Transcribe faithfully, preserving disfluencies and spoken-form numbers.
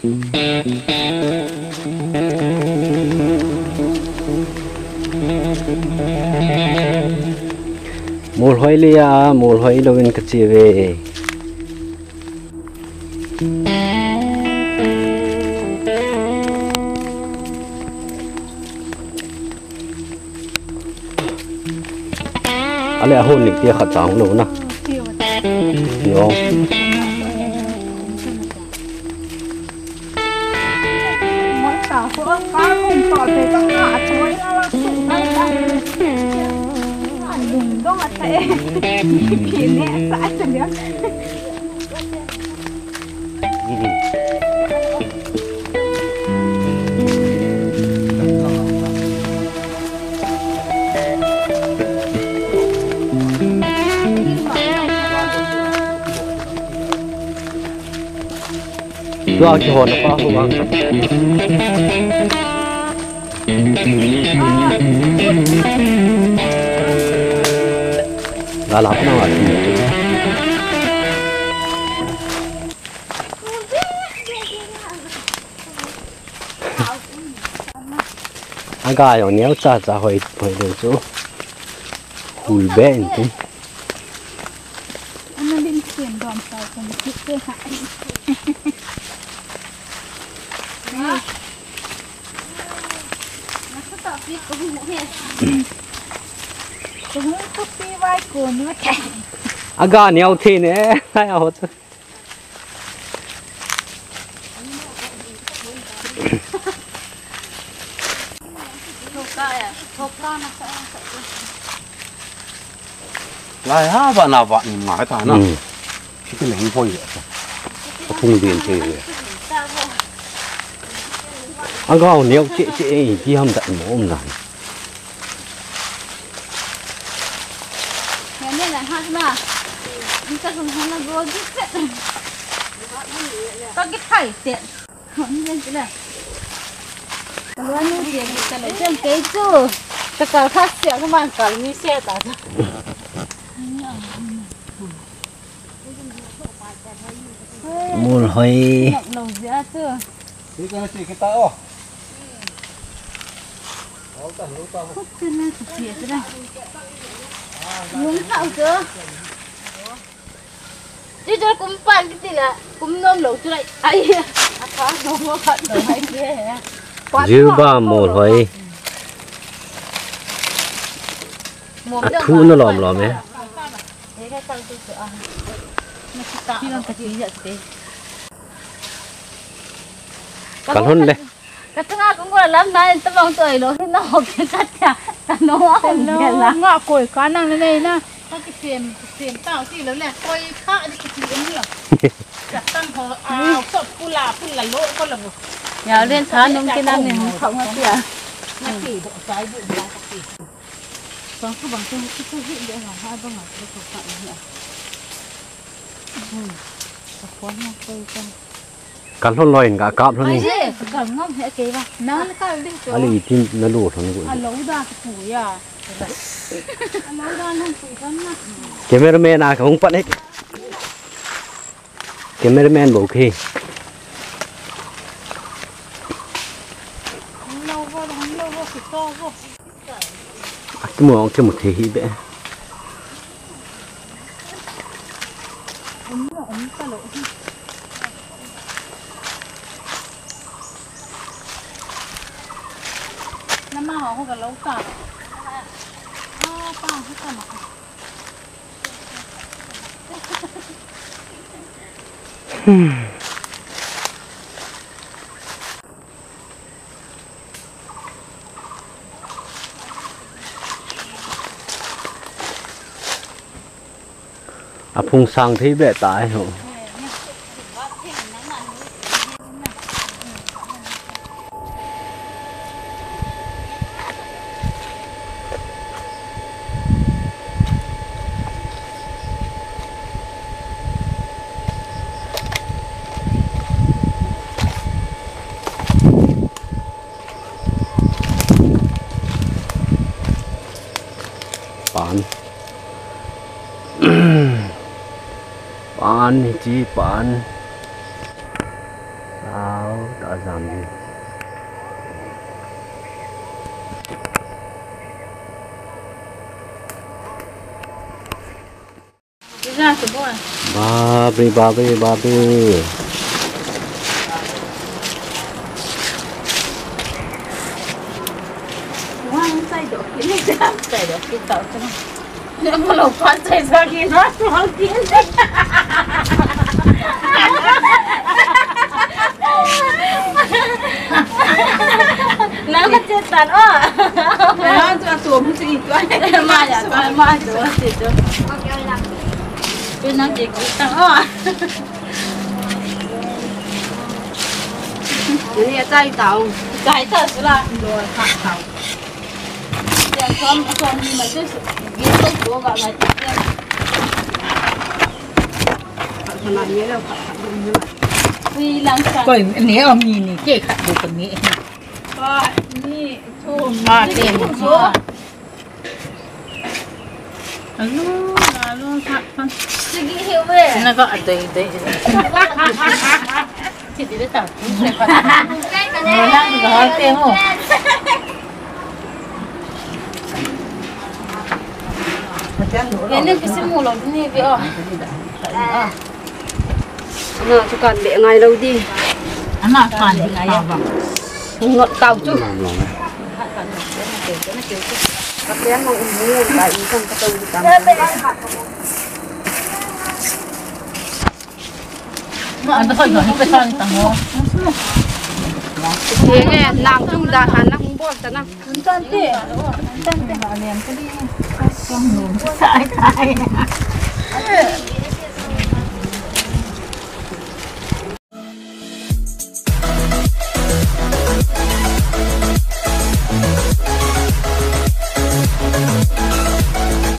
Mol hoi le a, mol hoi louvin ka che ve. Ale ahon ni tia khat chang lo na. Yo. Tua kihon pa ho vang. Gal hap na wa. Aga jong neo cha cha hoi hoi le chu. Hul be in tin. Ana lim chen dom sa kong kit te ha. Aga neo the ne, ai a ho chu. Lai ha ba na ba ni ngai ta na. Hmm. Kiti leng hoi ya. Ka phung din te ya. Aga neo che che e ti ham da mo um na. Ya ne na ha na. Ni ka sung ha na go di che. Ka ki thai te. Kalua nu sia kei chu. Ka kal kha sia ka man kal ni sia ta chu. Mol hoi. Lo sia chu. Ti ka si kita o. Lo ta, lo ta. Chu na chu sia chu na. Lung thau chu. Chu chu kum pan kiti la, kum nom lo chu lai. Ai, a pha nom mo phat lo hai ke. Jilba mol hoi. A thu na lom lom e. He ka tang tu chu a. Na kita. Ki long ka ti ya te. Ka hon le. Ka chunga kong ko lam na in tabang toi lo, na ho ke ka tia, ka no a hong ke la. Nga koi ka nang na nei na. Ka kisem, kisem tao ti lo le, koi ka di kiti em lo. Ka tang ho, a, so pula, pula lo ko lo. Ya len tha nung ke na min hong khau nga tia. Nga ti do sai bu bla ka ti. Bang ko bang ko ki ko hi le ha ha bang ko ko ka ni a. Hmm. Ka ko na koi ka. Ka lhon loi in ka kap lhon ni. Ai, ka kal ngam he kei ba. Nang na kal ding chu. Ali tin na lo lhon gu. A lo da ka pu ya. A lo da nang pu kan na. Cameraman a ka hung pat e. Cameraman bo khi. Hung lo bo, hung lo bo, ki to bo. Akimu, akimu thei hi be. Nama ho ka lo ta. Ah, pa, ho ka ma. Hmm. A phung sang thei be tai ho. Pan. Pan, hiche pan. Sao. Babe, babe, babe. Nang ka chet tan o. Ai, tu, tu, mu si tu. Ma ya, ma, ma, tu, si tu. Tu nang chet tan o. Ni a chai tao. Chai tao sula. Do kha tao. Koi, ni a mi ni ke khat du ka ni. Koi, ni, thum. Ma ke ni. Alo, alo, khat, khat. Sige, hiwe. Na ka adoi, doi. Sige, doi ta. Mo lang, doi te mo. Kene kisi mu lo ni bi o. Na chu kan be ngai lo di. Ana kan be ngai ba. Ngot tau chu. Ka pe mo ni ba i kan ka tau di kan. Anda kau ni pe kan ta mo. Ye nge nam chung da han na hung bol ta na. Kan te. Kan te. Sai sai.